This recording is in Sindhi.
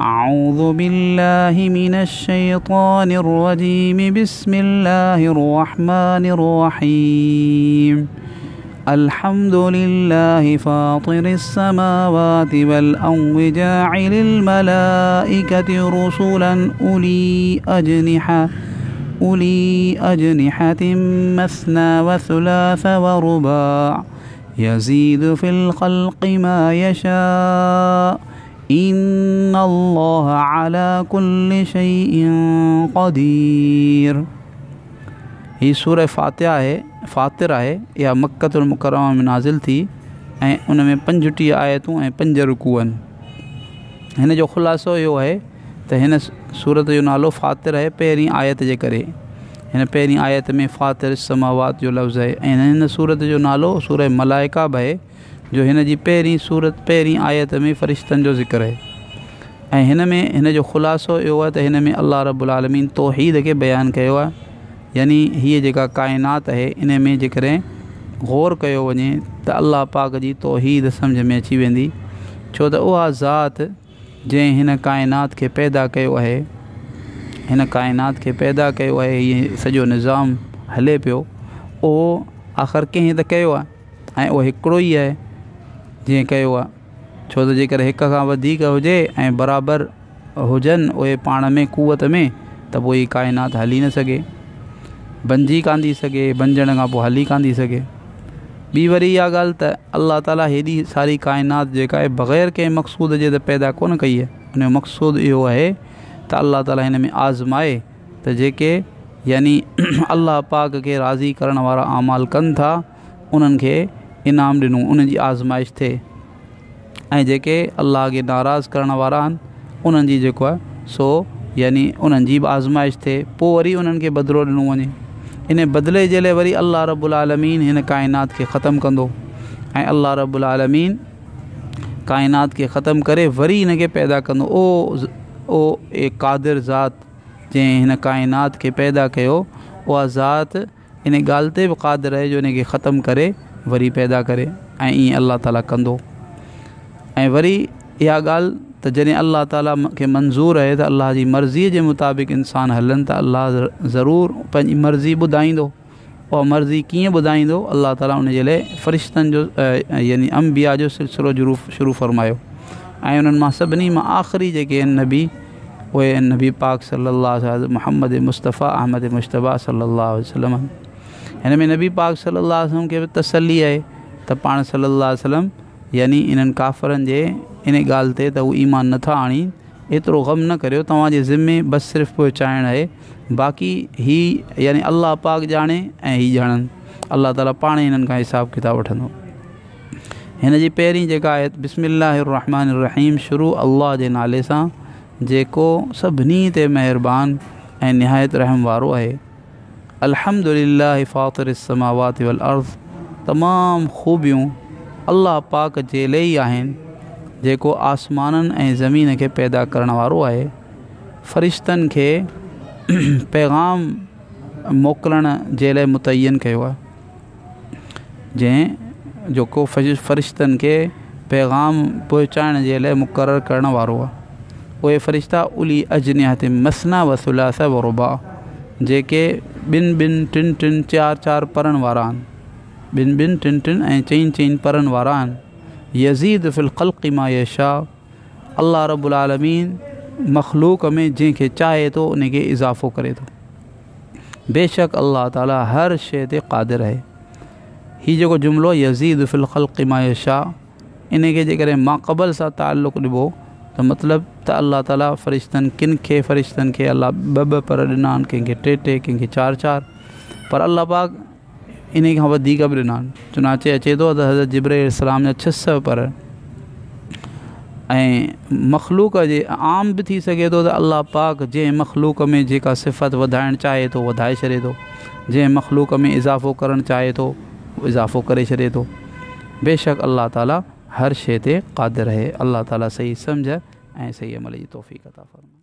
أعوذ بالله من الشيطان الرجيم بسم الله الرحمن الرحيم الحمد لله فاطر السماوات والأرض جاعل الملائكة رسلا أولي أجنحة مثنى وثلاث ورباع يزيد في الخلق ما يشاء إن الله على كل شيء قدير. هي سورة فاتحة آهي، فاطر آهي، اها مڪة المڪرمه ۾ نازل ٿي ۽ ان ۾ 35 آيتون ۽ 5 رڪوع آهن. هن جو خلاصو اهو آهي ته هن سورت جو نالو فاطر آهي پهرين آيت جي ڪري. هن پهرين آيت ۾ فاطر السماوات جو لفظ آهي ۽ هن سورت جو نالو سورة ملائڪه به آهي جو هن جي پهرين سورت پهرين آيت ۾ فرشتن جو ذڪر آهي. ۽ هن ۾ هن جو خلاصو اهو آهي ته هن ۾ الله رب العالمين توحيد کي بيان ڪيو آهي، يعني هيء جيڪا ڪائنات آهي ان ۾ جيڪڏهن غور ڪيو وڃي ته الله پاڪ جي توحيد سمجهه ۾ اچي ويندي، ڇو ته اها ذات جنهن هن ڪائنات کي پيدا ڪيو آهي، هن ڪائنات کي پيدا ڪيو آهي، هيء سڄو نظام هلي پيو، اهو آخر ڪنهن ته ڪيو آهي ۽ اهو هڪڙو ئي آهي جنهن ڪيو آهي. ڇو ته جيڪر هڪ کان وڌيڪ هجي ۽ برابر هجن اهي پاڻ ۾ قوت ۾ ته پوء هي ڪائنات هلي نه سگهي، بنجي ڪانه ٿي سگهي، بنجڻ کان پوء هلي ڪانه ٿي سگهي. ٻي وري اها ڳالهه ته الله تعاليٰ هيڏي ساري ڪائنات جيڪا آهي بغير ڪنهن مقصود جي ته پيدا ڪونه ڪئي آهي. ان جو مقصود اهو آهي ته الله تعاليٰ هن ۾ آزمائي ته جيڪي يعني الله پاڪ کي راضي ڪرڻ وارا اعمال ڪن ٿا انهن کي انعام ڏنو، انهن جي آزمائش ٿئي، ۽ جيڪي الله کي ناراض ڪرڻ وارا آهن انهن جي جيڪو آهي سو يعني انهن جي به آزمائش ٿئي، پوء وري انهن کي بدلو ڏنو وڃي. ان بدلي جي لاء وري الله رب العالمين هن ڪائنات کي ختم ڪندو ۽ الله رب العالمين ڪائنات کي ختم ڪري وري هن کي پيدا ڪندو. او قادر ذات جنهن هن ڪائنات کي پيدا ڪيو، اها ذات ان ڳالهه تي به قادر آهي جو ان کي ختم ڪري وري پيدا ڪري، ۽ ائين الله تعاليٰ ڪندو. ۽ وري اها ڳالهه ته جڏهن الله تعاليٰ کي منظور آهي ته الله جي مرضيء جي مطابق انسان هلن ته الله ضرور پنهنجي مرضي ٻڌائيندو. اها مرضي ڪيئن ٻڌائيندو؟ الله تعاليٰ ان جي لاء فرشتن جو يعني انبياء جو سلسلو شروع فرمايو، ۽ انهن مان سڀني مان آخري جيڪي آهن نبي، اهي آهن نبي پاڪ صلي الله عليه وسلم، محمد مصطفيٰ احمد مجتبيٰ صلي الله عليه وسلم. هن ۾ نبي پاڪ صلي الله عليه وسلم کي به تسلي آهي ته پاڻ صلي الله عليه وسلم يعني انهن ڪافرن جي ان ڳالهه تي ته هو ايمان نٿا آڻين ايترو غم نه ڪريو، توهان جي ذمي بس صرف پهچائڻ آهي، باقي هي يعني الله پاڪ ڄاڻي ۽ هي ڄاڻن، الله تعاليٰ پاڻ ئي هنن کان حساب ڪتاب وٺندو. هن جي پهرين جيڪا آيت بسم الله الرحمن الرحيم، شروع الله جي نالي سان جيڪو سڀني تي مهربان ۽ نهايت رحم وارو آهي. الحمد لله فاطر السماوات والارض، تمام خوبيون الله پاڪ جي لئي ئي آهن جيڪو آسمانن ۽ زمين کي پيدا ڪرڻ وارو آهي. فرشتن کي پيغام موڪلڻ جي لاء متعين ڪيو آهي، جنهن جيڪو فرشتن کي پيغام پهچائڻ جي لاء مقرر ڪرڻ وارو آهي. اهي فرشتا اولي اجنحة مثنيٰ و ثلاث و رباع، جيڪي ٻن ٻن، ٽن ٽن، چار چار پرن وارا آهن، ٻن ٻن، ٽن ٽن ۽ چئن چئن پرن وارا آهن. يزيد في الخلق ما يشاء، الله رب العالمين مخلوق ۾ جنهن کي چاهي ٿو ان کي اضافو ڪري ٿو. بيشڪ الله تعالي هر شيء تي قادر آهي. هي جيڪو جملو يزيد في الخلق ما يشاء، ان کي جيڪڏهن ماقبل سان تعلق ڏبو ته مطلب ته الله تعالي فرشتن ڪن کي فرشتن کي الله ٻه ٻه پر ڏنا آهن، ڪنهن کي ٽي ٽي، ڪنهن کي چار چار، پر الله پاڪ انهي کان وڌيڪ به ڏنا آهن. چنانچه اچي ٿو ته حضرت جبرئيل عليه السلام جا 600 پر ۽ مخلوق جي عام به ٿي سگهي ٿو ته الله پاڪ جنهن مخلوق ۾ جيڪا صفت وڌائڻ چاهي ٿو وڌائي ڇڏي ٿو، جنهن مخلوق ۾ اضافو ڪرڻ چاهي ٿو اضافو ڪري ڇڏي ٿو. بيشڪ الله تعالي هر شيء تي قادر آهي. الله تعالي صحيح سمجهه ۽ صحيح عمل جي توفيق عطا فرمائي.